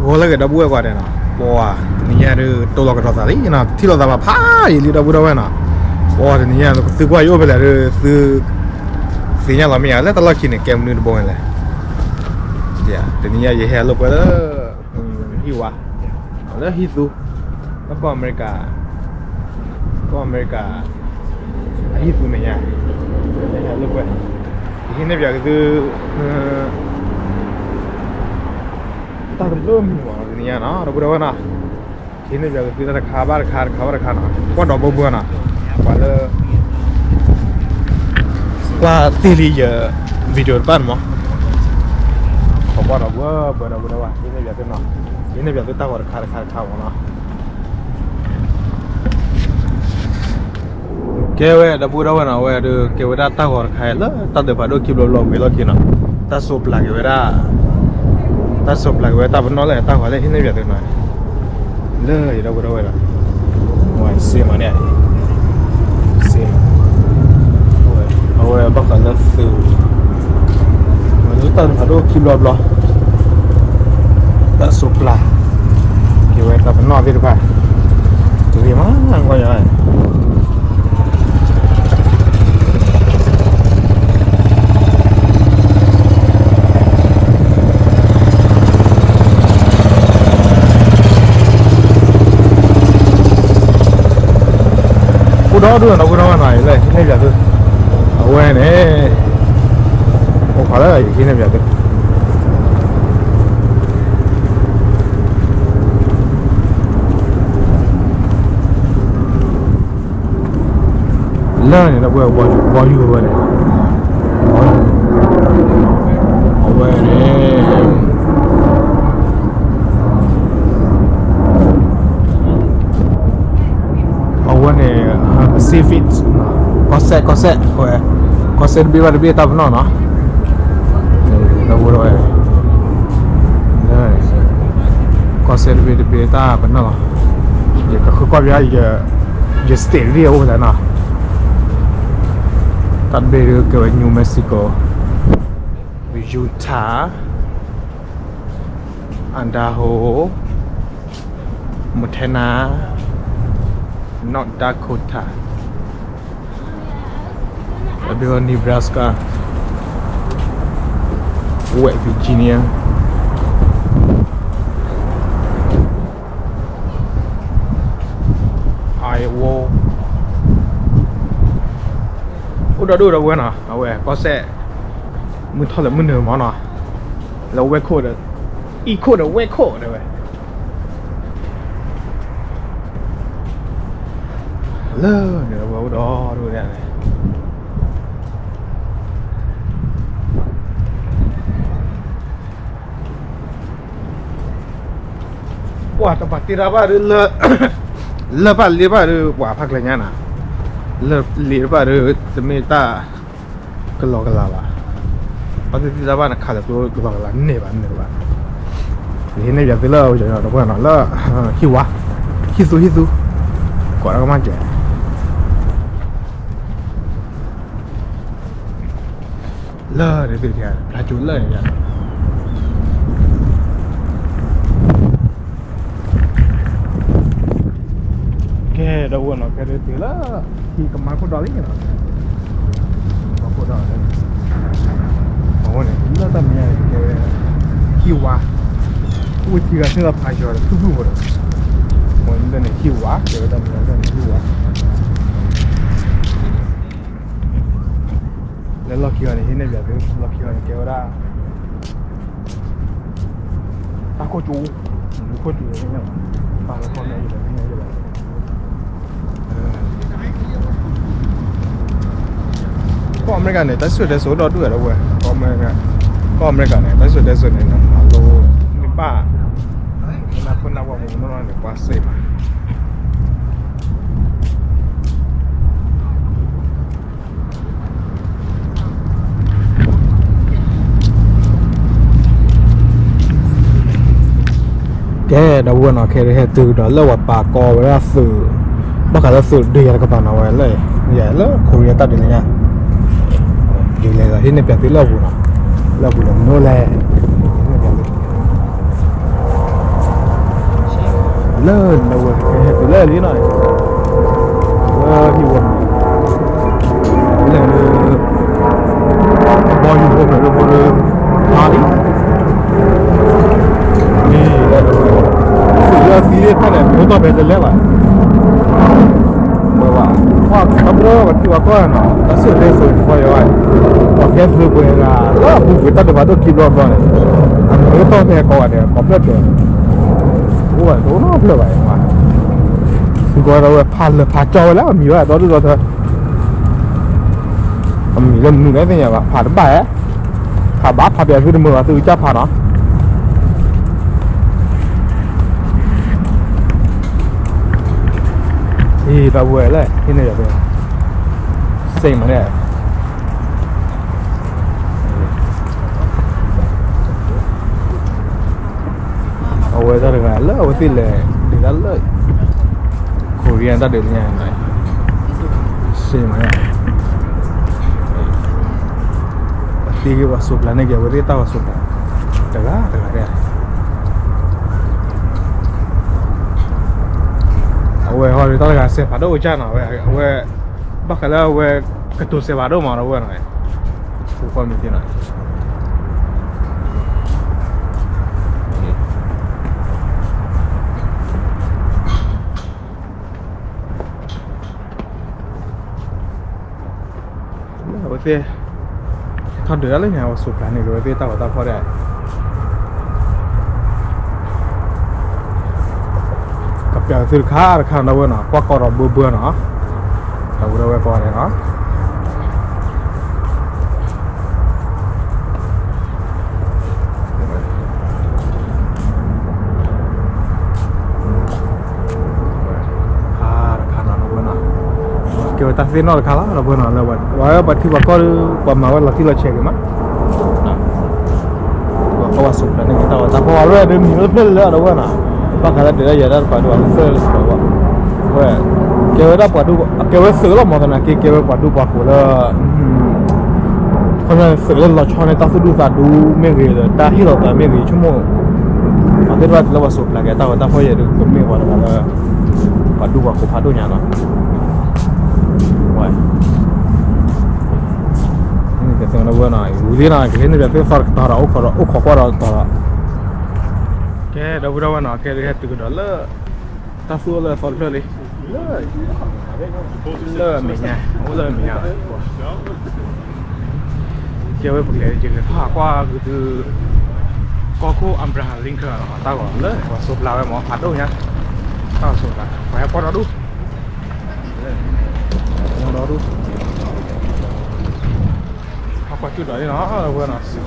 ဂီၤလၢအဂ့ၤ ဒီပုၢ်ဝဲၢ်ကိးဂၤဒဲးနီၤ, ပှၤတနံၤညါဒုး တိၢ်လီၤကဒီးသးလံနီၤ, ထံၣ်လိာ်သးဘၣ်ဖးယံာ်လံ ဒီပုၢ်ဒီဝဲၢ်နီၤ, ပှၤတနံၤညါ သုကွၢ်ယအိၣ်ဖဲလဲၣ်ဒုး သု သ့ၣ်ညါလီၤမ့ၢ်ဧါ, လၢတၢ်လီၢ်ခံန့ၣ် ကဲမနုၤတဘိန့ၣ်လဲၣ်, တနံၤညါယဟဲလိာ်ကွဲလၢ ဟံၣ်ဝါ လၢဟံၣ်သူ လၢကီၢ်အမဲရကၤ, ကီၢ်အမဲရကၤ အဟံၣ်သူမဲာ်ညါ, လိာ်ကွဲ, ယဟံးန့ၢ်ပၠးက့ၤသု တၢ်တဘျုးမံၤမီၤတနံၤညါနီၤ ဒီပုၢ်ဒီဝဲၢ်နီၤ, ဟံးန့ၢ်ပၠးက့ၤသုတၢ်တခါဘၣ်တခါ တခါဘၣ်တခါနီၤ, ကွၢ်ဒီးဘိဘိနီၤ, ပှၤလၢ ကွၢ်တ့ၢ်လံယ video တဖၣ်န့ၣ်မီၤ, ပှၤကွၢ်ဒီးဘိဘိဒီး ဒီပုၢ်ဒီဝဲၢ် ဟံးန့ၢ်ပၠးသုနီၤ, ဟံးန့ၢ်ပၠးသုတၢ်ဂီၤတခါတခါတခါမီၤနီၤ. ကဲဝဲ ဒီပုၢ်ဒီဝဲၢ်နီၤ, အဝဲဒုးကဲဝဲဒၣ်တၢ်ဂီၤတခါလၢတၢ်ဒုးဖးဒိၣ်ခံဘျီဘျီဝံၤလီၢ်ခံနီၤ, တၢ်စိးပျၢ်က့ၤဝဲဒၣ်, တၢ်စိးပျၢ်က့ၤဝဲတၢ်ပနီၣ်လၢတၢ်ဂီၤလၢဟံးန့ၢ်ပၠးသုနီၤ, လၢယဒီပုၢ်ဒီဝဲၢ်နီၤ, စ့မးန့ၣ်, စ့မး, အဝဲဘၣ်ဃးလၢသုး တၢ်ဒုးဖးဒိၣ်ခံဘျီဘျီ, တၢ်စိးပျၢ်က့ၤဝဲတၢ်ပနီၣ်သ့ၣ်တဖၣ်, တဂ့ၤမး ကွၢ်ယၤ အိၣ်ဒီဒူၣ်ဒီပုၢ်ဒီဝဲၢ်နီၤ, လၢဟံးန့ၢ်ပၠးသု အဝဲန့ၣ်, အိၣ်ခိးလၢယဟံးန့ၢ်ပၠးသု လၢန့ၣ် ဒီပုၢ်ဝဲၢ် ဘီယူၤဝဲန့ၣ်, အဝဲန့ၣ် အဝဲန့ၣ် Pacific ကီၢ်စဲၣ် ကီၢ်စဲၣ် အဝဲ ကီၢ်စဲၣ်တဘ့ၣ်ဘၣ်တဘ့ၣ် တၢ်ပနီၣ်နီၤ, ဒီပုၢ်ဝဲၢ် ကီၢ်စဲၣ်တဘ့ၣ်တဘ့ၣ် တၢ်ပနီၣ်လီၤ, ယကဃုကွၢ်ပၠး ယ state ဒ်အိၣ်ဖဲလဲၣ်နီၤ, တၢ်တဘ့ၣ်ဒုးကဲဝဲ New Mexico, Utah, Idaho, Montana, North Dakota, တၢ်တဘ့ၣ် Nebraska, West Virginia, Iowa, အိၣ်ဒီဒူၣ်ဒီပုၢ်ဝဲၢ်နီၤ, အဝဲကီၢ်စဲၣ် မုၢ်ထီၣ်လၢမုၢ်နုာ်မးနီၤ, လၢ West Coast ဒီး East Coast ဒီး West Coast တဲဝဲ, လၢန့ၣ်ဝဲအိၣ်ဒီဒူၣ်န့ၣ် ပှၤတဘၣ်တ့တၢ်ဘၣ်ဒုး လၢ လၢဘၣ်လ့ဘၣ်ဒုး ပှၤဖးကျၢၤညါနၤ, လၢလ့တဘၣ်ဒုး တမ့ၢ်တၢ်ကလီကလီဘၣ်, ပှၤတ့တၢ်ဘၣ်နခးလၢကျိကလီကလီန့ၢ်ဘၣ်န့ၢ်ဘၣ်, ယဟံးန့ၢ်ပၠးသုလၢ ဒီပုၢ်ဝဲၢ်နီၤ လၢ ဟံၣ်ဝါ, ဟံၣ်သူ ဟံၣ်သူ, ကိးတၢ်ကမၣ်ကဲ လၢန့ၣ်သု ဖျါကၠိလၢန့ၣ်, ကဲ ဒီပုၢ်ဝဲၢ်နီၤ ကဲဒုးတုၤလၢ ဟံၣ်ကမါခိၣ်ဒီလံနီၤ, ကမါခိၣ်ဒီလံ, အဃိန့ၣ် လၢတၢ်မဲာ်ညါန့ၣ် ကဲဝဲ ဟံၣ်ဝါ, အိၣ်ဝဲထံဂၤဆ့ၣ်ဒီးဖးယီၤဒီး ဖုၣ်ဖုၣ်ဖိဒီး, အဃိန့ၣ်လၢန့ၣ်ဟံၣ်ဝါ ကဲဝဲတၢ်မဲာ်ညါလၢန့ၣ်ဟံၣ်ဝါ လၢလီၢ်ခံဂၤန့ၣ် ဟံးန့ၢ်ပၠးသု လီၢ်ခံဂၤန့ၣ် ကဲဝဲဒၣ် တၢ်ခိၣ်ကၠိ, ခိၣ်ကၠိ, ပာ်လီၤခီၣ်မဲာ်ယဲၢ်ဘၣ်, ကီၢ်အမဲရကၤန့ၣ် တၢ်စံၣ်စိၤတဲစိၤဒီဒူၣ်ဝဲဒီးဝဲ, ကီၢ်အမဲရကၤ, ကီၢ်အမဲရကၤန့ၣ် တၢ်စံၣ်စိၤတဲစိၤန့ၣ် နမၤလိန့ၢ်ဘၣ်, နဖိနၢ်ပှၢ်မုၢ်နီၢ်နီၢ်န့ၣ် ကွၢ်စ့ၢ်မး ကဲ ဒီပုၢ်ဝဲၢ်နီၤ ခဲအံၤဟဲတုၤဒီးလၢပှၤပာ်ကီဝဲဒၣ်သုး, ဘၣ်ဃးလၢသုးဒုးယၤတကပၤနီၤဝဲလၢ, ယၤလၢ Korea တၢ်ဒုးလၢညါ, ဒ်လဲၣ်ဒီးဟံးန့ၢ်ပၠးသုလၢအပူၤနီၤ, လၢအပူၤန့ၣ်မနုၤလဲၣ်, ဟံးန့ၢ်ပၠးသု လၢနဝဲကဟဲတုၤလၢလံနီၤ, လၢဟံၣ်ဝီၤမံၤ, လၢ ဘီယူၤဖိဖျဲးလၢဖိလၢ ဖါလံ, မ့ၢ်လၢ သုးလၢသံသ့ၣ်တဖၣ်န့ၣ် မ့ၢ်အိၣ်တ့ၢ်ဖဲတလဲဘၣ်, ဝဲဘၣ်, ပှၤတဘျီဘၣ်ထံၣ်ဝဲကီၢ်နီၤ တၢ်စံၣ်တဲစိၤတဖီယါဘၣ်, ပှၤကဲသုးပှဲၤဂၤ လၢအပူၤကွံာ်တၢ်ဒုးဖးဒိၣ်ခံဘျီဘျီန့ၣ်, အမ့ၢ်အိၣ်တ့ၢ်ဖဲကိးဂၤဒဲး ကိးဖျၢၣ်ဒဲး, အိၣ်ဘၣ်တအိၣ်နီတဖျၢၣ်ဘၣ်, သုကီးဒီးဝဲဖးလၢဖးကၠီဝဲလၢအမံၤဝဲဒီဒူၣ်ဒီထၢ အမံၤလၢမနုၤလဲၣ်သ့ၣ်ညါဘၣ် ဖးတဘၣ်ဧါ, ဖးဘၣ်ဖးပျဲသုတမုာ်ဘၣ်သုကစၢ်ဖးနီၤ, အံၤတၢ်ဝဲလၢ ဟံးန့ၢ်ယၤဖဲ စ့မးန့ၣ် အဝဲတၢ်တဂၤလၢအဝဲသ့ၣ်လဲၤ ဒုးတၢ်လၢ Korean တၢ်ဒုးလၢညါန့ၣ် စ့မးန့ၣ် ပှၤတ့က့ၤပှၤစိးပျၤန့ၢ်က့ၤ အဝဲသ့ၣ်တၢ်ပှၤစိးပျၤ တဂၤတဂၤဒဲး အဝဲဟီဒုးတၢ်တဂၤစဲးဖးဒိၣ်ကစၢ်နီၤ အဝဲ အဝဲ ဘၣ်ဃးလၢအဝဲ ကတိၤစဲးဖးဒိၣ်မးဒီးဝဲနီၤ ပူၤဃီမံၤသ့ၣ်နီၤ အဝဲသ့ၣ် ထီၣ်ဒုးတၢ်လၢညါ အဝဲစိးပျၤန့ၢ်က့ၤဝဲသ့ၣ်တၢ်ဂီၤတၢ်ဖီၣ်ဒဲး ကပျးသုတခါတခါဒီးဝဲနီၤ ကွၢ်ကီဒီးဘၢဘၢနီၤ ဒီးဝဲဒၣ်ဝဲကီဒဲးနီၤ တခါတခါနီၤ ဒီပုၢ်ဝဲၢ်နီၤ ကဲဝဲတၢ်သ့ၣ်နီၣ်တခါလီၤ ဒီပုၢ်ဝဲၢ်နီၤ လၢပှၤထံပှၤကီၢ်ဒီး ပှၤမၤဝဲလီၤတံၢ်လီၤဆဲးက့ၤမး ပှၤကီၢ်ပှၤစိးပျၤန့ၣ် ကတၢ်ဂီၤတၢ်ဖီၣ်ဝဲဒၣ် မံၤလၢတဖျၢၣ်လၢလၢ ဒီပုၢ်ဝဲၢ်နီၤ ဘၣ်ဃးလၢဒုးတၢ်ယၤတၢ်တပၤဒိၣ် လၢသၢလၢသၢဝဲ ဝဲ ကဲဝဲဒၣ်ပှၤဒူၣ် အကဲဝဲသုးလီၤမၢ်သနာ်က့ ကဲဝဲပှၤဒူၣ်ပှၤဃိၤလၢ ခီပညီသုးလၢလီၤဆီန့ၢ်တၢ်သူၣ်ဒူသးဒူမ့ၢ်ဂ့ၤဒီး တၢ်ဟ့ၣ်လီၤသးမ့ၢ်ဂ့ၤ ဆိကမိၣ် အသ့ၣ်တဖၣ်တုၤလၢပှၤစိးပျၤက့ၤတၢ်ဂီၤတၢ်ဖီၣ်ယဲၢ်ဒီး ကမ့ၢ်ပှၤတဂၤလၢ ပှၤဒူၣ်ပှၤဃိၤဖးဒိၣ်ညါလီၤ ဝဲ န့ၣ်ကသ့ၣ်နီၣ်ဝဲနီၤ ဝံၤလံနီၤ ကဟ့ၣ်န့ၢ်ဒီးသ့ၣ်သီတကတီၢ်ဒီး အိၣ်ခိးဒီး အိၣ်ခိးကွၢ်ဒီးတတီၤဒီး ကဲ ဒီပုၢ်ဝဲၢ်နီၤ ကဲဒုးဟဲတုၤကဒီးလၢ တၢ်သူၣ်အိၣ်လၢအသီတဖျၢၣ်လံ လၢ လၢအမဲာ်ညါ အိၣ်လၢအမဲာ်ညါ ကဲဝဲပကလဲၤယကလဲၤထီၣ်ကွၢ်က့ၤသု ကီၢ်ခိၣ် Abraham Lincoln နီၤ တၢ်ဂီၤလၢပှၤစိးပျၤဝဲမ့ၢ်ဖးဒိၣ်ညါ တၢ်ဂီၤစိးပျၤ ပှၤဟဲကွၢ်ဒီဒူၣ် ဒီဒူၣ် ဟဲကွၢ်ကၠူၣ်ဒီးလံနီၤ ဝဲနီၤ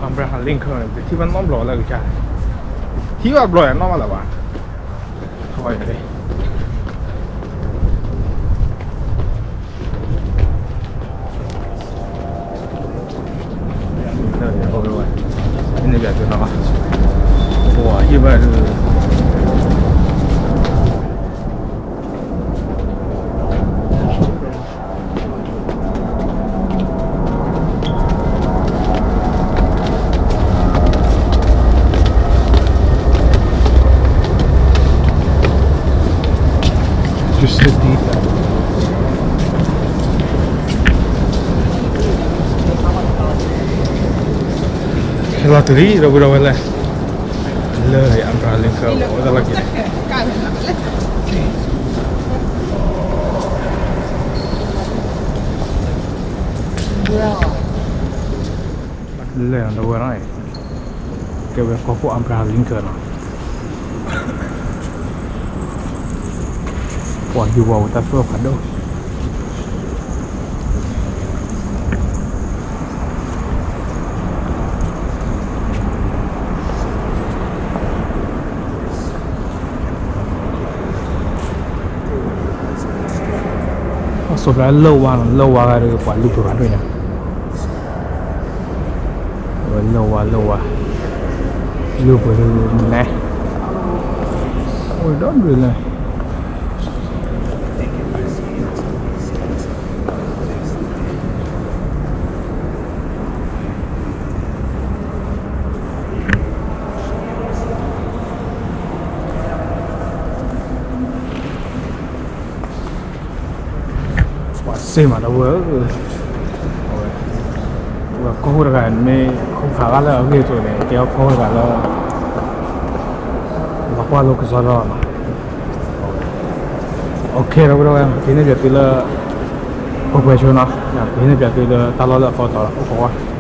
Abraham Lincoln န့ၣ် ပထံၣ်ဘၣ်နီတဘျီလၢကစၢ် ထံၣ်ဘၣ်ဘျီနီၢ်မးလၢၤဘၣ် ထီၣ်ဝဲန့ၣ် လၢန့ၣ် ဟိဝဲ န့ၣ်ဘၣ်သုနီၤ ပှၤဟံၣ်ဘၣ်ဒုး Just the deep end. ဟဲလီၤတုၤလံ ဒီပုၢ်ဒီဝဲၢ်လၢ လၢ Abraham Lincoln အိၣ်တၢ်လီၢ်က့ၤ လၢ ဒီပုၢ်ဝဲၢ်နီၤ ကဲဝဲကီၢ်ခိၣ် Abraham Lincoln နီၤ ပှၤယူၤပှၤအိၣ်တၢ်သွဲၣ်ဖးဒိၣ် အစိးဖျါလၢဝါနီၤ လၢဝါဂၤဒီးပှၤလူၤပှၤဖးဒိၣ်ညါ ဝဲလၢဝါလၢဝါ လူၤပှၤဒိၣ်နဲ အိၣ်ဒီဒုးလဲၣ် Abraham ပှၤစ့မးဒီပုၢ်ဝဲၢ်ဧၢ, ဝဲၢ်ကီၢ်ခိၣ်တဂၤန့ၣ် မ့ၢ်ခိၣ်ဖးဘၣ်လၢအဂ့ၢ်အကျိၤန့ၣ် ကဲထီၣ်ကီၢ်ခိၣ်တဂၤလၢ ပှၤကွၢ်လိကစီဒီလီၤနီၤ. အိၣ်ခ့ ဒီပုၢ်ဝဲၢ် ကဟံးန့ၢ်ပၠးသုလၢ ပှဲၤပှဲၤဆိနီၤ, ကဟံးန့ၢ်ပၠးသုလၢတၢ်လီၢ်လၢအသီတီၤလီၤ အိၣ်ခိးဝဲ